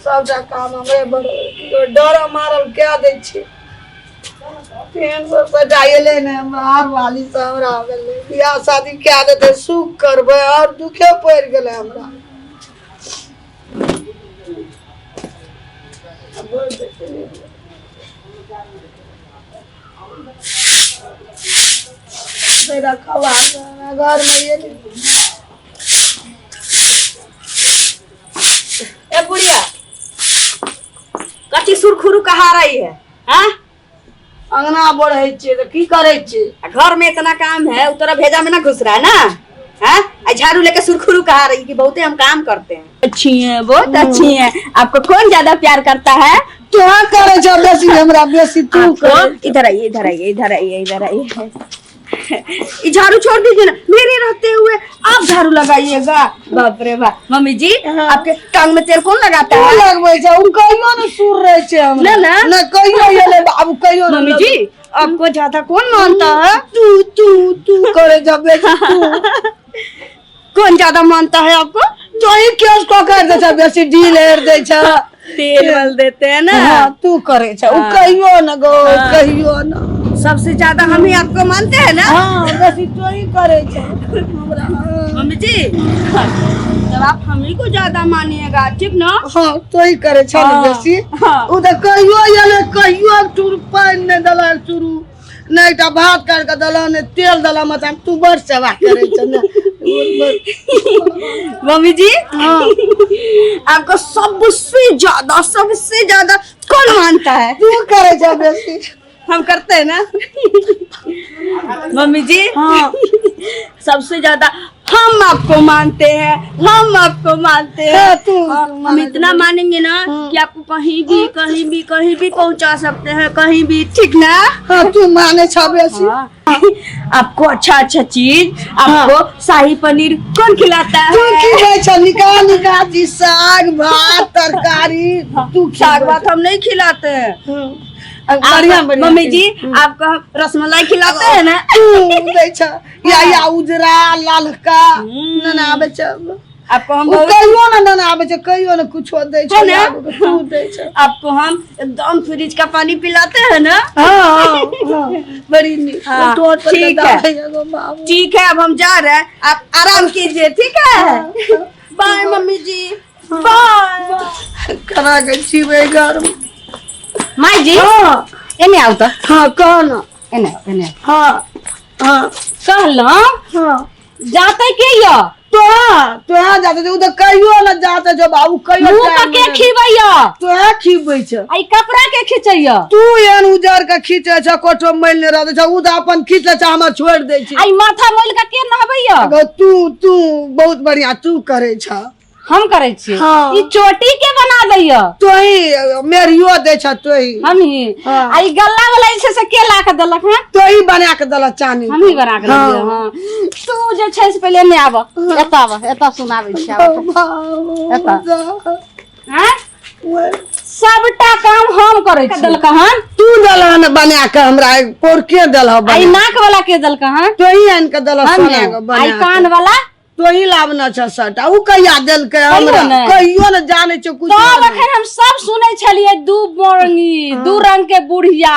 सबटा काम हमरे बड़ डर मारल कए दै छै। तेहन सब सजा एलै ने हमरा वाली सब हमरा गेलै बियाह शादी कए देतै सुख करबै आओर दुखे पड़ि गेलै हमरा। घर में ये ए बुढ़िया कथी सुरखुरु कहा रही है? हाँ? अंगना बढ़ै छियै तऽ की करै छियै? आ घर में इतना काम है, उ तोरा भेजा में ना घुस रहा है ना? हाँ? आ झाड़ू लेके सुरखुरु कहा रही कि बहुते हम काम करते हैं। अच्छी हैं, बहुत अच्छी हैं। आपको कौन ज्यादा प्यार करता है? तोहाँ करै छौ बेसी हमरा, बेसी तू आपको करै। इधर आइए, इधर आइए, इधर आइए, इधर आइए। ये झाड़ू छोड़ दीजिए ना, मेरे रहते हुए आप झाड़ू लगाइएगा। बाप रे बाप। मम्मी जी आपके टांग में तेल कौन लगाता तू है? लगबै छै, उ कहियो ने सुर रहै छै हमरा। ना, ना। ना कहियो एलै बाबू, कहियो ने। मम्मी जी आपको ज्यादा कौन मानता है? तू तू तू करे जब बेसी तू। कौन ज्यादा मानता है आपको? तोही केस को कर दै छै बेसी, ढील हेर दै छै, तेल मल देते हैं ना। हाँ तू करे छै, उ कहियो न गो, कहियो न। सबसे ज्यादा हम ही आपको मानते हैं ना? हाँ बेसी तोही करे छै हमरा। मम्मी जी तब आप हम ही को ज्यादा मानिएगा, ठीक ना? हाँ तोही करे छै ने हाँ, बेसी। हाँ। उ तऽ कहियो एलै, कहियो चूर पानि नहि देलक, चूरू नहि एकटा भात काटि कऽ देलक, नहि तेल देलक माथा मे। तू बड़ सेवा करै छै ने। मम्मी जी आपको सबसे ज्यादा कौन मानता है? तू करे छै बेसी। हम करते हैं ना मम्मी जी? हाँ। सबसे ज्यादा हम आपको मानते हैं, हम आपको मानते हैं। हाँ, तू हाँ, तू हम माने इतना मानेंगे ना कि आपको कहीं भी कहीं भी कहीं भी पहुंचा सकते हैं, कहीं भी, ठीक ना? हाँ तू माने छ बेसी। हाँ। आपको अच्छा अच्छा चीज, आपको शाही पनीर कौन खिलाता तू है? की होइ छ निका निका जी साग भात तरकारी तू साग भात हम नहीं खिलाते हैं। बढ़िया बढ़िया। मम्मी जी आपको हम रसमलाई खिलाते हैं ना? तू दै छ या उजरा ललका नना आबै छ। आपको हम उ बहुत कहियो न नना आबै छ, कहियो न कुछो दै छ है ना? तू दै छ। आपको हम एकदम फ्रिज का पानी पिलाते हैं ना? हाँ हाँ हाँ, बड़ी नीक। हाँ, टोट पर ठीक के है। दाबै एगो बाबू। ठीक है अब हम जा रहे हैं, आप आराम कीजिए, ठीक है? बाय मम्मी जी, बाय। करा के जीवे घर में। माई जी हाँ एने आउ तऽ। हाँ कह ना। एने एने। हाँ हाँ कहलहुँ हाँ जाते के यऽ? तोहा तोहा जाते छौ, उ तऽ कहियो न जाते छौ बाबू, कहियो मुँह टाइम के नहि। खिबैया? तोहा खिबै छ। आ ई कपड़ा के खिचैया? तू एहन उजर के खींचे छ, कोठो मैल नहि रहै छ, उ तऽ अपन खींच लै छ, हमर छोड़ि दै छै। आ ई माथा मोल के के नहबैया? गो तू तू बहुत बढ़िया तू करै छ। हम करै छी? हाँ। ई चोटी के बना दैया? तोही मेरियो दै छ तोही। हम ही? हाँ। आ ई गल्ला वाला जे छै से के ला के देलक हँ? तोही बना के देलक चानी। हम ही बना के हाँ। देलियै? हाँ। तू जे छै से पहिले एने आब, एतऽ आब, एतऽ सुनाबै छी, आब। एतऽ। आँय? सबटा काम हम करै छी। देलक हन? तू देलह न बना के हमरा, पोरके देलह आ ई बना। नाक वाला के देलक हन? तोही आनि के देलह हम सोना ने। के आ ई बना के। कान वाला? तोही लाबना छ सटा, उ कहिया देलकै हमरा? ने। कहियो न जानै छै कुछ। तब अखन हम सब सुनै छलियै दू बरंगी दू रंग के बुढ़िया।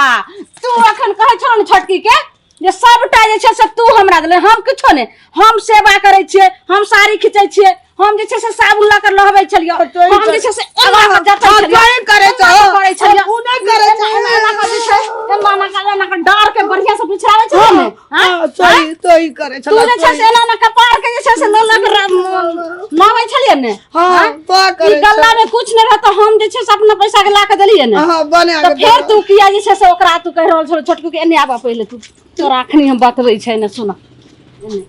तू अखन कहै छौ ने छोटकी के जे सबटा जे छै से तू हमरा देले, हम किछो नहि, हम सेवा करै छियै, हम साड़ी खींचै छियै, हम जे छै से साबुन लऽ कऽ नहबै छलियै, तोही हम जे छै से एना कऽ जतै हाँ, छलियै, तोही करै एना कऽ छहो। करै छलियै। उ नहि करै छै। एना एना कऽ जे छै, एना एना कऽ एना कऽ डाँर के बढ़िया से पिछड़ाबै छलियै ने? हाँ? हाँ, तोही तोही करै तू छला। जे छै से एना एना कपार के जे छै से लऽ लऽ कऽ नहबै छलियै ने? हाँ हाँ? तो ई करै गल्ला में कुछ नहीं रहता, हम जे छै से अपना पैसा के ला के देलियै ने। हाँ बना तऽ के फेर तू किया जे छै से ओकरा तू कहि रहल छौ छोटकू के? एने आबऽ पहिले तू, तोरा अखनी हम बतबै छै ने, सुन। एने।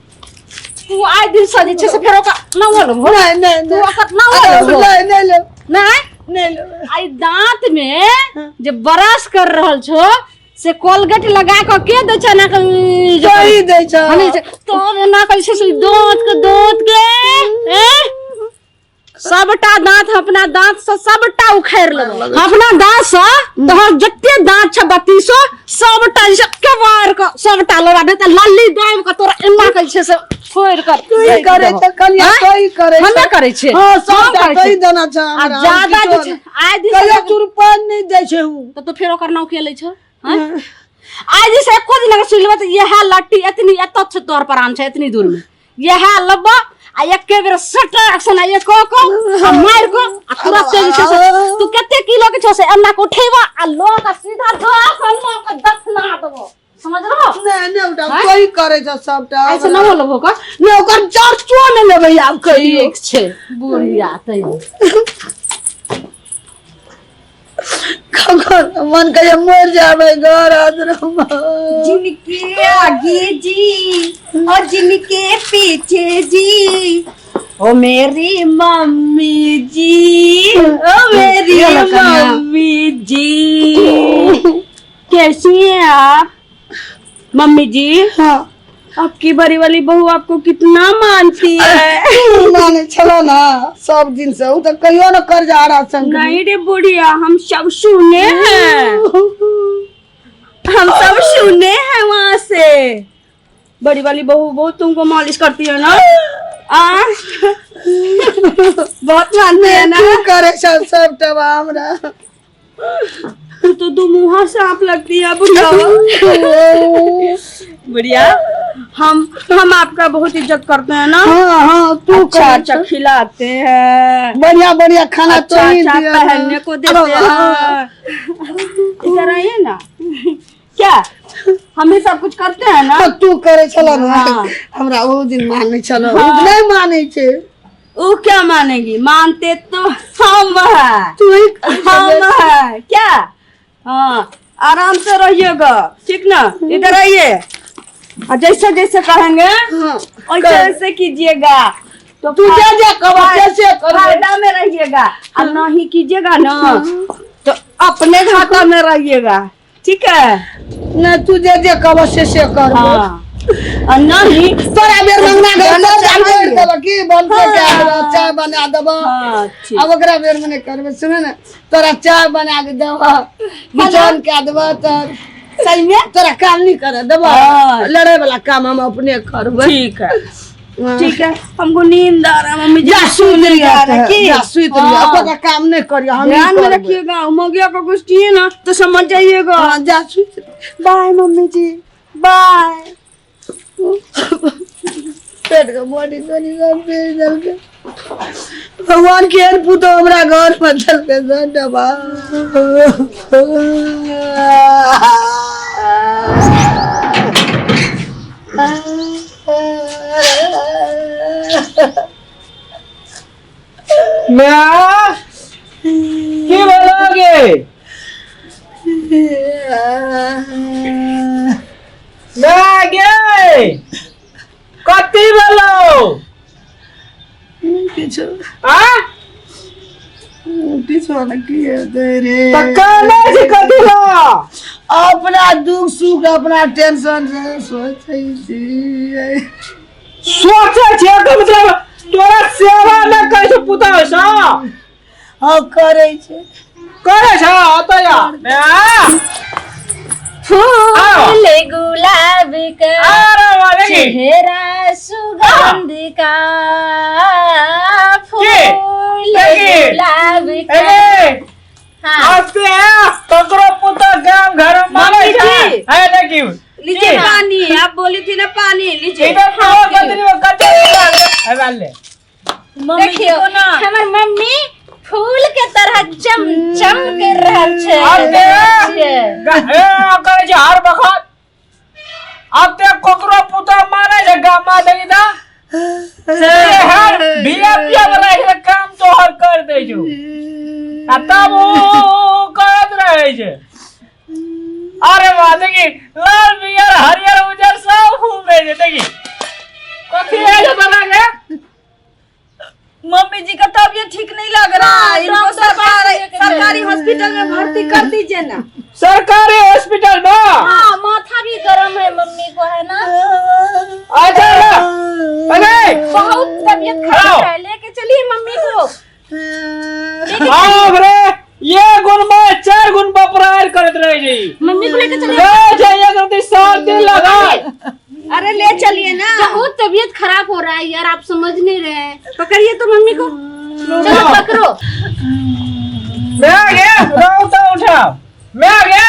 तू आइ दिन से जे छै से फेर ओकरा नवो लेबहो? नहीं नहीं। तू नहीं ओकर नवो लेबहो? नहीं नहीं ले। नहीं नहीं ले। आई दांत में जे ब्रश कर रहल छो से कोलगेट लगा के के दै छै ना के? तोही दै छ। हमे जे तोर एना करै छै से दांत के दांत के ए सबटा दांत अपना दांत से सबटा उखाड़ लेबो। अपना दांत से तोहर जते दांत छ बत्तीसो सबटा जे छै केवाड़ के सबटा लड़ा दे त लल्ली दाबि के तोरा एना के छै से फोड़ के तू ही करे त कनिया आँय? तू ही करे हमे करै छियै। हां हम सबटा करै तू ही छियै। देना छ आ हमरा, ज्यादा हम जे किछो छै नहि। आइ दिन कहियो तू रुपा नहि दै छै उ तऽ तू फेर ओकर नाम के लै छौ आँय? आइ जे से एको दिन अगर सुनि लेबै तऽ इएह लट्टी एतनी एतऽ छै तोहर प्राण छै एतनी दूर में इएह लेबऽ आ एके बेर सटक सन एक कऽ कऽ आ मारि कऽ आ तुरत जे छै से तू कते किलो के छौ से एना के उठेबऽ आ लऽ कऽ सीधा धऽ कऽ एना कऽ दफना देबऽ समझ रहो नहि नहि उठा आँय? तू ही करे छ सबटा ऐसे न बोलबो का नहि ओकर चर्चो नहि लेबै आब कहियो ठीक छै बुढ़िया तैयो कखन मन कहियो मरि जाबै घर आश्रम जिनके आगे जी और जिनके पीछे जी ओ मेरी मम्मी जी ओ मेरी ये लो कन्या। मम्मी जी कैसी हैं आप मम्मी जी हाँ आपकी बड़ी वाली बहू आपको कितना मानती है। माने छलो ना सब दिन से उ तऽ कहियो न कर्जा आरा संग नहीं रे बुढ़िया, हम सब सुने हैं, हम सब सुने हैं वहाँ से। बड़ी वाली बहू बहुत तुमको मालिश करती है ना? आ बहुत मानती है ना? तू करे सब सबटा हमरा। तू तो दो मुहा सांप लगती है बुढ़िया। बुढ़िया, हम आपका बहुत इज्जत करते हैं ना? हाँ हाँ, तू अच्छा करे अच्छा खिलाते हैं, बढ़िया बढ़िया खाना अच्छा तो ही अच्छा दिया। पहनने को देते हैं। इधर आइए ना, क्या हम ही सब कुछ करते हैं ना? हाँ, तू करे छलो ना। हाँ। हमरा ओ दिन मानै छलो, उ नहि मानै छै। वो क्या मानेगी, मानते तो हम है। तू ही हम है क्या? हाँ, आराम से रहिएगा, ठीक ना? इधर आइए और जैसे जैसे कहेंगे हाँ, वैसे वैसे कीजिएगा तो तू जे जे कहबो से करबै। फायदा में रहिएगा और नहीं कीजिएगा ना तो अपने घाटा में रहिएगा, ठीक है? नहि, तू जे जे कहबो से करबै। हाँ, और नहीं तोरा बेर मंगना घर जाना सब चाहिए। जोड़ देबो की बनते के देबो, चाय बना देबो। हाँ ठीक। अब ओकरा बेर में नहि करबै। सुन ने, तोरा चाय बना के देबो, बिछौन कए देबो, तऽ सही में तोरा काम नहीं करे देबो। हाँ। लड़े वाला काम हम अपने करबै। ठीक है। हाँ। ठीक है, हमको नींद आ रहा है मम्मी जी। जा सुति नींद आ रहा है लिअ, की? जा सुति लिअ। हाँ। ओकर काम नहीं करियो, हम ही ध्यान में करबै। रखिएगा, मौगिया को कुछ चाहिए ना तो समझ जाइएगा। हाँ, जा सुति। बाय मम्मी जी, बाय। पेट के बॉडी तनी सब भेज देलकै भगवान। केहन पुतोह हमरा घर में देलकै डबा। माय, की भेलो गे? माय गे, कथी भेलो? किछु आ किछु ने, की हेतै रे? तऽ कहने छी कथी ला? अपना दुख सुख, अपना टेंशन से सोचै छी। सोचै छियै के मतलब तोरा सेवा नहि करै छौ पुतहु सँ? हँ, करै छै। करै छौ? ओतऽ जा माय। फूल गुलाब का, अरे वाह, देखी। चेहरा सुगंध का, फूल देखी। गुलाब का। ए हाँ। अब ते ककरो पुतहु गाम घर में मानै मम्मी छै जी। है देखी। लीजिए पानी, आप बोली थी ना, पानी लीजिए। इधर तो कतरी में कतरी है वाले। मम्मी जी देखियो को ना हमर मम्मी फूल के तरह चम चम कर रहल छै। अब ते ए करै छै हर बखत। अब ते ककरो पुतहु मानै छै गाम में देखी त से हर बिया बिया वाला है काम तोहर कर दै छौ आ तब उ करत रहै छै। अरे वाह, देखी, लाल पियर हरियर उजर सब फूल दै छै। देखी, कथी है जो तोरा के? मम्मी जी का तबीयत ठीक नहीं लग रहा है। हाँ, इनको डॉक्टर पास लेके सरकारी जाइए। हॉस्पिटल में भर्ती कर दीजिए ना। सरकारी हॉस्पिटल में? हाँ, माथा भी गर्म है मम्मी को, है ना? अच्छा ना, अरे बहुत तबीयत खराब आओ। है, लेके चलिए मम्मी को। चार गुण बपरार करत रहे जी। मम्मी को लेकर चलिए। ले जाइए करती सात दिन लगा। अरे ले चलिए ना। बहुत तबीयत खराब हो रहा है यार, आप समझ नहीं रहे हैं। पकड़िए तो मम्मी को, चलो पकड़ो। मैं गे रहो तो उठा। मैं गे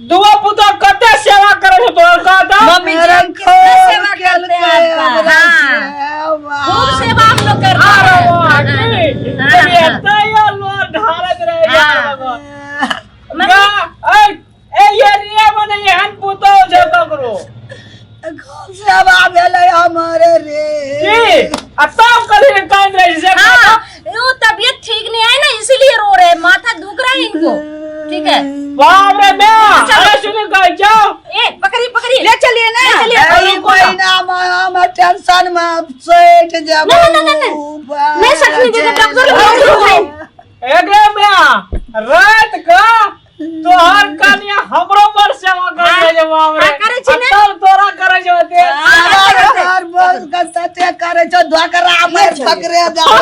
दुआ पुतो कते सेवा करे छो तोर का तो। मम्मी जी हम कितना सेवा करते हैं आपका। हाँ, खूब सेवा हम लोग करते अरे हैं। वाह की तबीयत यार लोर ढारत रहे यार हाँ। भगवान। गा ए ए ये रे मने एहन पुतो छो ककरो। खूब सेवा भेलै हमर रे। की आ तब कथी के कांद रहे से? हाँ, वो तबीयत ठीक नहीं है ना, इसीलिए रो रहे हैं, माथा दुख रहा है इनको। ठीक है। बाप रे मैं अरे सुन गई जाओ। ए पकड़िए पकड़िए, ले चलिए ना। ले चलिए। एहि महीना मे हम टेंशन मे सठि जेबै। नहीं, नहीं, नहीं, नहीं। नहीं सटनी दीदी, डॉक्टर को बोल। एकरे में रात का तोहर कन्या हमरो पर सेवा कर रहे जे बाप रे। हाँ, करै छी ने। आ तब तोरा करे जे होते। हर बोल के तते करे छौ धोकरा मारि फकरे जाओ।